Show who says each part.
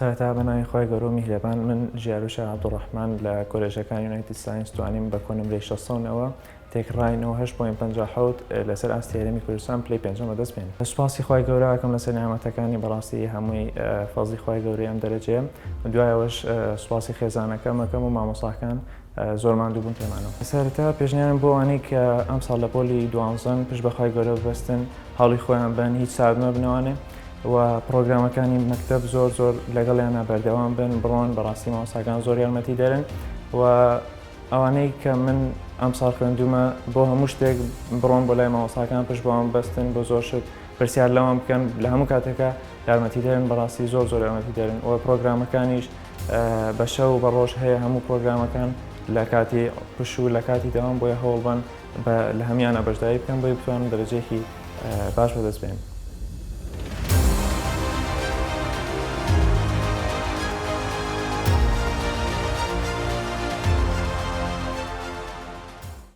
Speaker 1: سەرەتا بە ناوی خوای گەورە و میهرەبان، من ژیار وشار عەبدولڕەحمان لە کۆلێژەکانی United Science توانیم بە کۆنمرەی 609 تێکڕای 98.57 لەسەر ئاستی هەرێمی کوردستان پلەی پێنجەم بەدەست بێنم. سوپاسی خوای گەورە ئەکەم لەسەر نیعمەتەکانی، بەڕاستی هەمووی فەزڵی خوای گەورەی ئەم دەرەجەیە. دوای ئەوەش سوپاسی خێزانەکەم ئەکەم و مامۆستاکان زۆر ماندوو بوون پێمانەوە. سەرەتا پێشنیارم بۆ ئەوانەی کە ئەمساڵ لە پۆلی دوانزەن پشت بە خوای گەورە ببەستن، هەوڵی خۆیان بەن، هیچ سارد مەبنەوانێ و پڕۆگرامەکانی مەکتەب زۆر زۆر لەگەڵیانە بەردەوام بن، بڕۆن، بەڕاستی مامۆستاکان زۆر یارمەتی دەرن و ئەوانەی کە من ئەمساڵ خوێندومە بۆ هەموو شتێک بڕۆن بۆ لای مامۆستاکان پشت بەوان بەستن، بۆ زۆر شت پرسیار لەوان بکەن، لە هەموو کاتێکا یارمەتی دەرن، بەڕاستی زۆر زۆر یارمەتی دەرن و پڕۆگرامەکانیش بە شەو و بە ڕۆژ هەیە، هەموو پڕۆگرامەکان لە کاتی پشوو لە کاتی دەوام، بۆیە هەوڵبەن بە لە هەموویانە بەشداری بکەن بۆی بتوانن دەرەجەیەکی باش بەدەست بێنن.